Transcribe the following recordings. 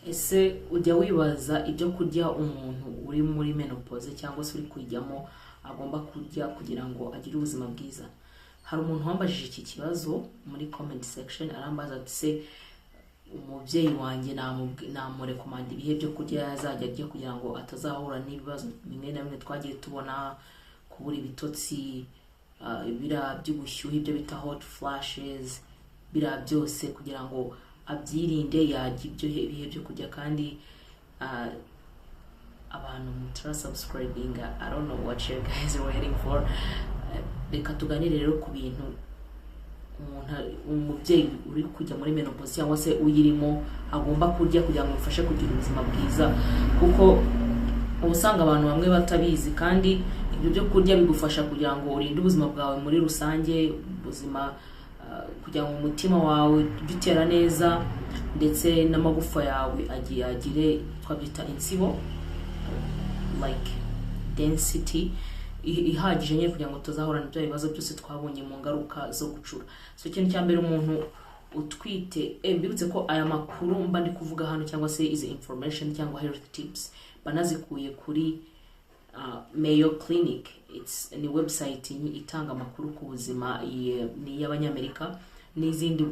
Ese ujya wibaza ibyo kurya umuntu uri muri menopause cyangwa se uri kuyijyamo agomba kurya kugira ngo agire ubuzima bwiza? Hari umuntu wambajije iki kibazo muri comment section, arambaza ati: "Se umubyeyi wanjye namurekomanda ibihe byo kurya yazajya arya kugira ngo atazahura n'ibibazo bimwe na bimwe twagiye tubona, kubura ibitotsi, biriya by'ubushyuhe, ibyo bita hot flashes, biriya byose, kugira ngo abyirinde yarya ibyo ibihe byo kurya?" Kandi abantu mutara subscribinga, I don't know what you guys are waiting for. Reka tuganire rero ku bintu umuntu, umubyeyi uri kujya muri menopause cyangwa se uyirimo, agomba kurya kugira ngo bimufashe kugira ubuzima bwiza, kuko uba usanga abantu bamwe batabizi. Kandi ibyo byo kurya bigufasha kugira ngo urinde ubuzima bwawe muri rusange, ubuzima kugira ngo umutima wawe ujye utera neza, ndetse n'amagufa yawe agiye agire, twabyita insibo, like density ihagije nyine, kugira ngo tuzahorana bya bibazo byose twabonye mu ngaruka zo gucura. So ikintu cya mbere umuntu utwite, mbibutse ko aya makuru mba ndi kuvuga hano, cyangwa se izi information cyangwa health tips, banazikuye kuri Mayo Clinic. Ni website itanga amakuru ku buzima, ni iy'Abanyamerika n'izindi.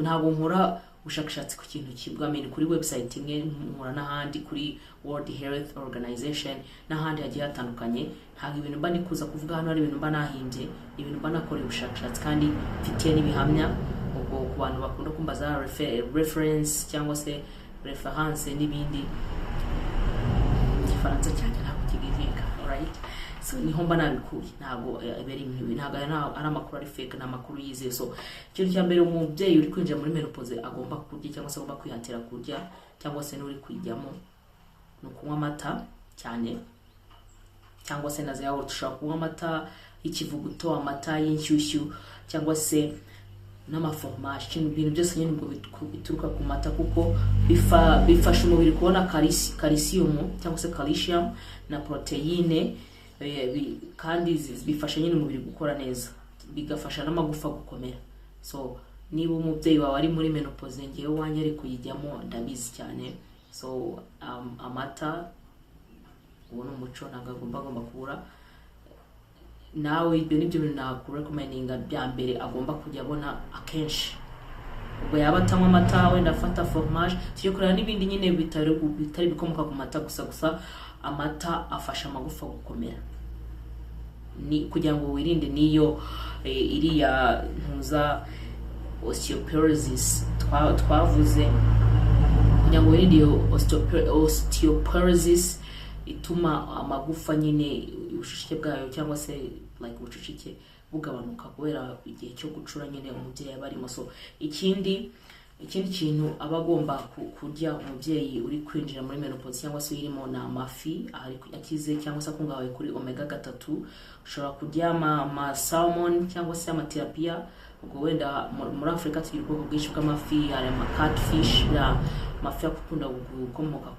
Ntabwo nkora ubushakashatsi ku kintu kimwe, I mean, kuri website imwe. Nkora n'ahandi, kuri World Health Organization n'ahandi hagiye hatandukanye. Ntabwo ibintu mba ndi kuza kuvuga hano ari ibintu mba nahimbye, ni ibintu mba nakoreye ubushakashatsi kandi mfitiye n'ibihamya. Ubwo ku bantu bakunda kumbaza reference cyangwa se reference n'ibindi, Igifaransa cyanjye ntabwo kigivinga, alright? So niho mba nabikuye, ntabwo aba ari ibintu, ntabwo ari amakuru ari fake, ni amakuru yizeye. So ikintu cya mbere umubyeyi uri kwinjira muri menopause agomba kurya, cyangwa se agomba kwihatira kurya, cyangwa se n'uri kuyijyamo, ni ukunywa amata cyane, cyangwa se na za yawurute. Ushobora kunywa amata y'ikivuguto, amata y'inshyushyu, cyangwa se n'amaforomaje, ibintu byose nyine ubwo bituruka ku mata, kuko bifasha umubiri kubona calcium cyangwa se calcium na poroteyine, kandi bifasha nyine umubiri gukora neza, bigafasha n'amagufa gukomera. So niba umubyeyi wawe ari muri menopause, ngewe wanjye ari kuyijyamo, ndabizi cyane. So amata uwo ni umuco, ntabwo agomba kubura. Nawe ibyo nibyo bintu nakurekomendinga bya mbere agomba kujya abona akenshi. Ubwo yaba atanywa amata, wenda afata fromage, tujye kureba n'ibindi nyine bitari ibikomoka ku mata gusa. Gusa amata afasha amagufa gukomera, ni kugira ngo wirinde n'iyo iriya ntuza osteoporosis twavuze, kugira ngo wirinde iyo osteoporosis ituma amagufa nyine ubucucike bwayo, cyangwa se like ubucucike bugabanuka kubera igihe cyo gucura nyine umubyeyi aba arimo. So ikindi kintu aba agomba kurya umubyeyi uri kwinjira muri menopause cyangwa se uyirimo ni amafi akize cyangwa se akungahaye kuri omega 3. Ushobora kurya ama salmon cyangwa se amatilapia. Ubwo wenda muri Afurika tugira ubwoko bwinshi bw'amafi. Hari ama catfish, ya amafi akunda gukomoka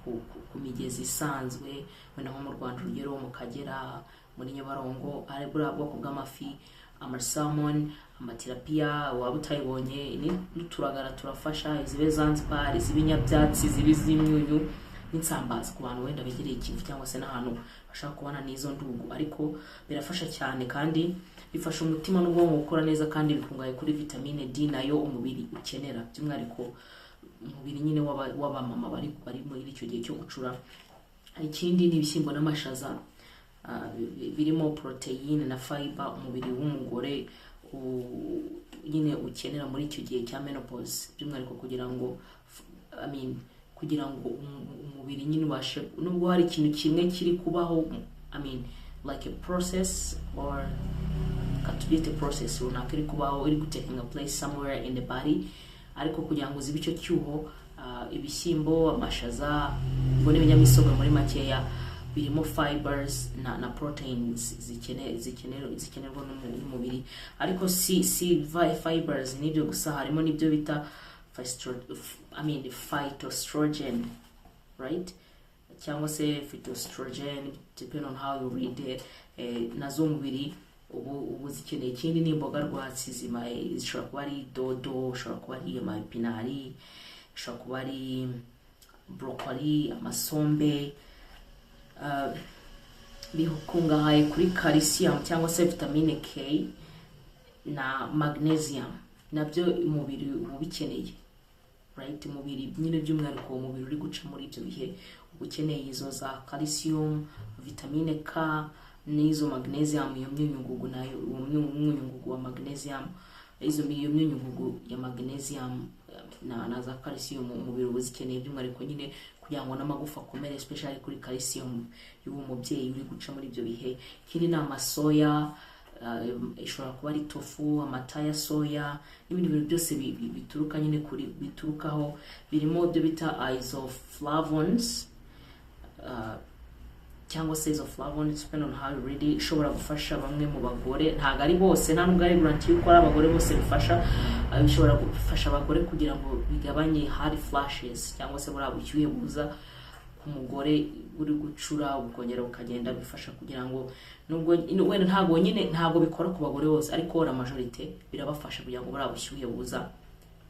ku migezi isanzwe, wenda nko mu Rwanda, urugero mu Kagera, muri Nyabarongo, hari buriya bwoko bw'amafi, amasalmon, amatilapia. Waba utayibonye, n'uturagara turafasha, izibe Zanzibar, iz'ibinyabyatsi, zibe iz'imyunyu n'insambaza, ku bantu wenda begereye Ikivu cyangwa se n'ahantu bashaka kubona n'izo ndugu. Ariko birafasha cyane kandi bifasha umutima n'ubwonko gukora neza, kandi bikungahaye kuri vitamine D nayo umubiri ukenera, by'umwihariko umubiri nyine w'abamama bari muri icyo gihe cyo gucura. Ikindi ni ibishyimbo n'amashaza, birimo poroteyine na fiber umubiri w'umugore nyine ukenera muri icyo gihe cya menopause, by'umwihariko kugira ngo, I mean, kugira ngo umubiri nyine ubashe, nubwo hari ikintu kimwe kiri kubaho, I mean, like a process, or katubyite process runaka iri kubaho, iri gutakinga place somewhere in the body, ariko kugira ngo uzibe icyo cyuho, ibishyimbo, amashaza, ubwo n'ibinyamisogwe muri makeya, birimo fibers na proteins zikenerwa n'umubiri. Ariko si fibers n'ibyo gusa, harimo n'ibyo bita I mean, phytoestrogen, right, cyangwa se phytoestrogen, depend on how you read it. Nazo umubiri ubu zikeneye. Ikindi ni imboga rwatsi zima, zishobora kuba ari dodo, ushobora kuba ari amapinari, ishobora kuba ari Broccoli, amasombe bikungahaye kuri calcium cyangwa se vitamine K na magnesium, nabyo umubiri uba ubikeneye, right? Umubiri nyine, by'umwihariko uwo mubiri uri guca muri ibyo bihe, uba ukeneye izo za calcium, vitamine K n'izo magnesium, iyo myunyungugu nayo, uwo myunyungugu wa magnesium, iyo myunyungugu ya magnesium na za calcium umubiri uba uzikeneye, by'umwihariko nyine kugira ngo n'amagufa akomere, especially kuri calcium y'uwo mubyeyi uri guca muri ibyo bihe. Ikindi ni amasoya, ishobora kuba ari tofu, amata ya soya n'ibindi bintu byose bituruka nyine kuri, biturukaho, birimo ibyo bita isoflavones, cyangwa se isoflavones, depend on how you read it. Ishobora gufasha bamwe mu bagore, ntabwo ari bose, nta nubwo ari guarantee yuko ari abagore bose bifasha. Bishobora gufasha abagore kugira ngo bigabanye hot flashes, cyangwa se buriya bushyuhe buza ku mugore uri gucura bukongera bukagenda. Bifasha kugira ngo, nubwo wenda ntabwo nyine, ntabwo bikora ku bagore bose, ariko la majorité birabafasha kugira ngo buriya bushyuhe buza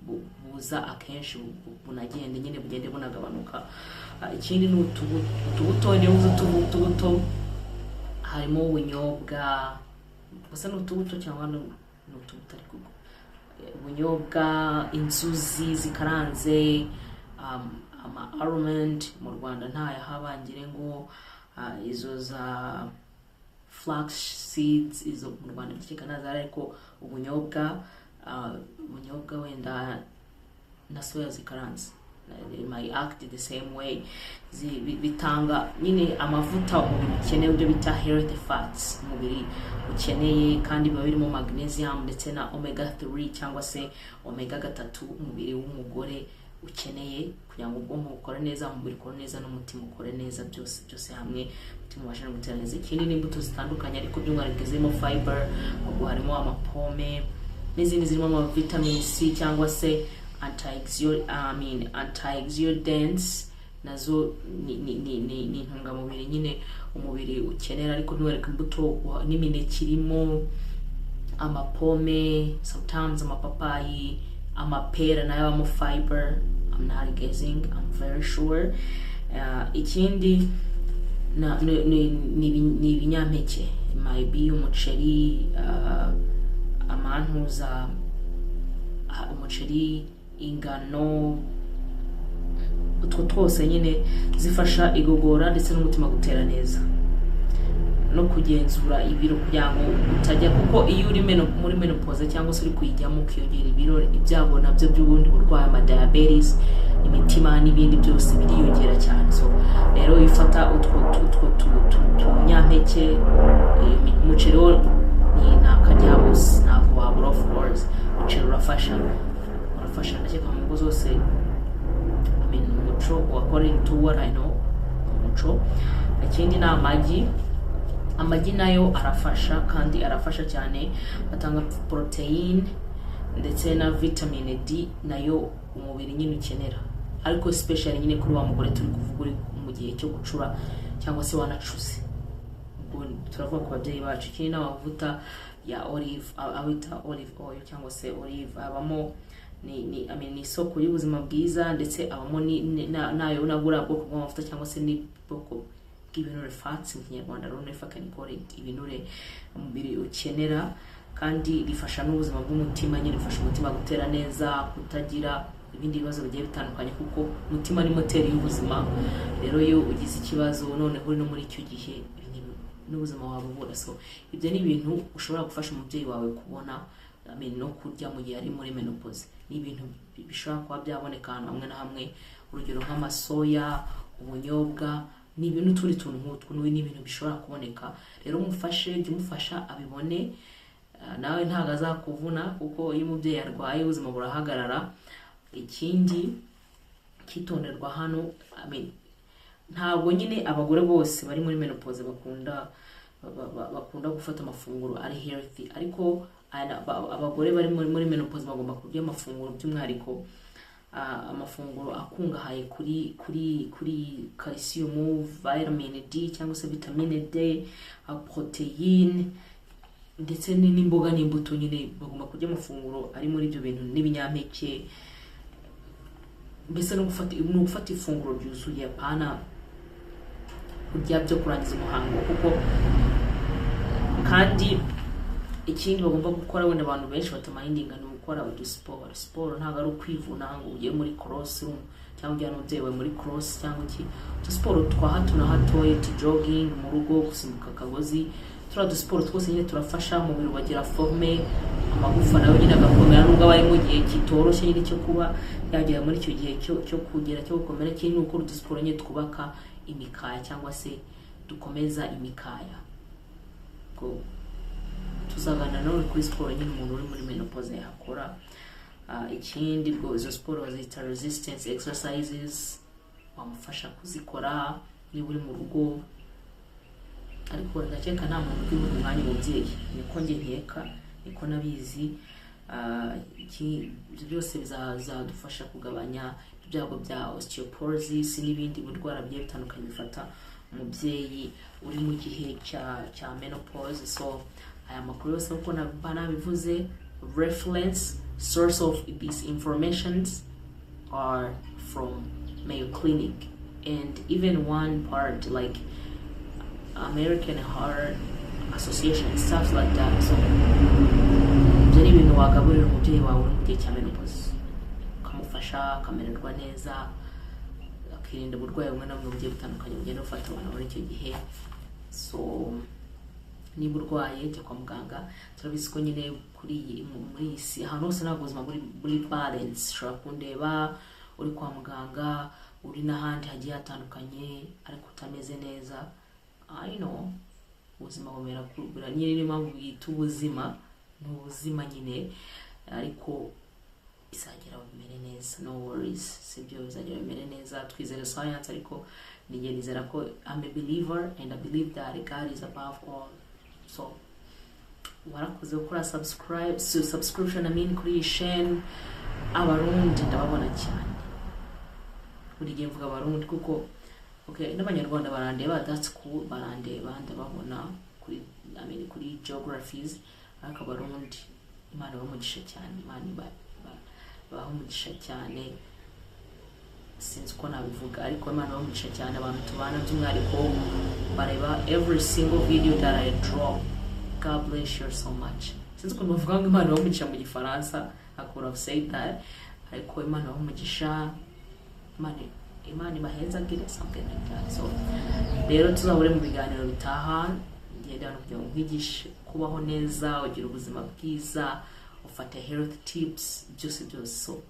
buza akenshi bunagende nyine, bugende bunagabanuka. Ikindi ni utubuto. Niyo uvuze utubuto harimo ubunyobwa gusa, ni utubuto cyangwa ni utubuto, ariko ubwo ubunyobwa, inzuzi zikaranze, ama almond, mu Rwanda ntayahaba ngire ngo, izo za flax seeds, izo mu Rwanda ndakeka ntazari, ariko ubunyobwa wenda na soya zikaranze, they might act the same way. Bitanga nyine amavuta umubiri ukeneye, ibyo bita healthy fats umubiri ukeneye, kandi biba birimo magnesium ndetse na omega 3 cyangwa se omega 3 umubiri w'umugore ukeneye kugira ngo ubwonko bukore neza, umubiri ukore neza n'umutima ukore neza, byose byose hamwe, umutima ubashe no gutera neza. Ikindi ni imbuto zitandukanye, ariko by'umwihariko zirimo fiber, ubwo harimo amapome n'izindi zirimo ama vitamin C cyangwa se I mean, antioxidants, nazo ni intungamubiri nyine umubiri ukenera. Ariko ntiwereke imbuto n'imineke irimo, amapome, sometimes amapapayi, amapera nayo abamo fiber. I'm not guessing, I'm very sure. Ikindi ni ibinyampeke, might be umuceri, amantuza, umuceri, ingano, utwo twose nyine zifasha igogora ndetse n'umutima gutera neza no kugenzura ibiro, kugira ngo utajya, kuko iyo uri muri menopause cyangwa se uri kuyijyamo ukiyongera ibiro, ibyago nabyo by'ubundi burwayi, ama diabetes, imitima n'ibindi byose biriyongera cyane. So rero iyo ufata utwo tunyampeke, umuceri wo ni akajya bose, ntabwo wabura. Of course umuceri urafasha, ndakeka mu ngo zose, I mean, umuco, according to what I know, umuco. Ikindi ni amagi. Amagi nayo arafasha, kandi arafasha cyane, atanga poroteyine ndetse na vitamine D nayo umubiri nyine ukenera, ariko especially nyine kuri wa mugore turi kuvuga uri mu gihe cyo gucura cyangwa se wanacuze, ubwo turavuga ku babyeyi bacu. Ikindi ni amavuta ya olive, abita olive oil cyangwa se olive, abamo ni, I mean, ni isoko y'ubuzima bwiza, ndetse abamo nayo nabura bwoko bw'amavuta cyangwa se n'ubwoko bw'ibinure, fats mu Kinyarwanda, I don't know if I can call it ibinure, umubiri ukenera, kandi rifasha n'ubuzima bw'umutima nyine, rifasha umutima gutera neza, kutagira ibindi bibazo bigiye bitandukanye, kuko umutima ni moteri y'ubuzima. Rero iyo ugize ikibazo, noneho uri no muri icyo gihe, n'ubuzima wawe bubura. So ibyo ni ibintu ushobora gufasha umubyeyi wawe kubona, I mean, no kurya mu gihe ari muri menopause. Ni ibintu bishobora kuba byaboneka ahantu hamwe na hamwe, urugero nk'amasoya, ubunyobwa, ni ibintu n'utundi tuntu nk'utwo, ni ibintu bishobora kuboneka. Rero umufashe, jya umufasha abibone. Nawe ntabwo azakuvuna, kuko iyo umubyeyi arwaye ubuzima burahagarara. Ikindi cyitonderwa hano, I mean, ntabwo nyine abagore bose bari muri menopause bakunda gufata amafunguro ari healthy, ariko abagore bari muri menopause bagomba kurya amafunguro, by'umwihariko amafunguro akungahaye kuri calcium, vitamin D cyangwa se vitamine D, protéine, ndetse n'imboga n'imbuto. Nyine bagomba kurya amafunguro ari muri ibyo bintu n'ibinyampeke. Mbese no gufata ifunguro ryuzuye, apana kurya byo kurangiza umuhango. Kuko kandi ikindi bagomba gukora, wenda abantu benshi batamindinga, ni ugukora udusiporo. Siporo ntabwo ari ukwivuna ngo ugiye muri cross room cyangwa ujyana umubyeyi wawe muri cross cyangwa iki. Udusiporo twa hato na hatoya, tu jogging mu rugo, gusimbuka akagozi, turiya dusiporo twose nyine turafasha umubiri ubagira forme, amagufa nawe nyine agakomera, nubwo aba ari mu gihe kitoroshye nyine cyo kuba yagera muri icyo gihe cyo kugera cyo gukomera. Ikindi ni ukora udusiporo nyine twubaka imikaya cyangwa se dukomeza imikaya. Ubwo tuzaganira nawe kuri siporo nyine umuntu uri muri menopause yakora. Ikindi ubwo izo siporo bazita resistance exercises, wamufasha kuzikora niba uri mu rugo. Ariko ndakeka nta muntu uri buri umwanya umubyeyi, niko njye nkeka, niko nabizi. Ibyo byose bizadufasha kugabanya ibyago bya osteoporosis n'ibindi birwara bigiye bitandukanye bifata umubyeyi uri mu gihe cya menopause. So aya makuru yose, uko naba nabivuze, reference source of these informations are from Mayo Clinic and even one part like American Heart Association, stuff like that. So ibyo ni ibintu wagaburira umubyeyi wawe uri mu gihe cya menopause, ukamufasha akamererwa neza, akirinda uburwayi bumwe na bumwe bugiye butandukanye bugenda bufata abantu muri icyo gihe. So niba urwaye, jya kwa muganga. Turabizi ko nyine kuri iyi muri iyi si ahantu hose ntabwo ubuzima buri balance. Ushobora kundeba uri kwa muganga, uri n'ahandi hagiye hatandukanye, ariko utameze neza. I know ubuzima bumera nyine, niyo mpamvu bwita ubuzima, ni ubuzima nyine, ariko bizagera bimere neza. No worries, sibyo? Bizagera bimere neza. Twizere science, ariko nijye nizera ko I'm a believer and I believe that God is above all. So warakoze gukora subscribe, so subscription, I mean, kuri iyi chaîne. Abarundi ndababona cyane, buri gihe mvuga Abarundi kuko, okay, n'Abanyarwanda barandeba, that's cool, barandeba, ndababona kuri, I mean, kuri geographies. Ariko Abarundi, Imana ibaha umugisha cyane, Imana ibaha umugisha cyane. Sinzi uko nabivuga, ariko Imana ibaha umugisha cyane. Abantu tubana by'umwihariko bareba every single video that I drop, God bless you so much. Sinzi ukuntu bavuga ngo Imana ibaha umugisha mu Gifaransa, I could have said that, ariko Imana ibaha umugisha, Imana ibahezagire, something like that. So rero tuzahure mu biganiro bitaha. Ngenda hano kugira ngo nkwigishe kubaho neza, ugira ubuzima bwiza, ufate health tips, byose byose. So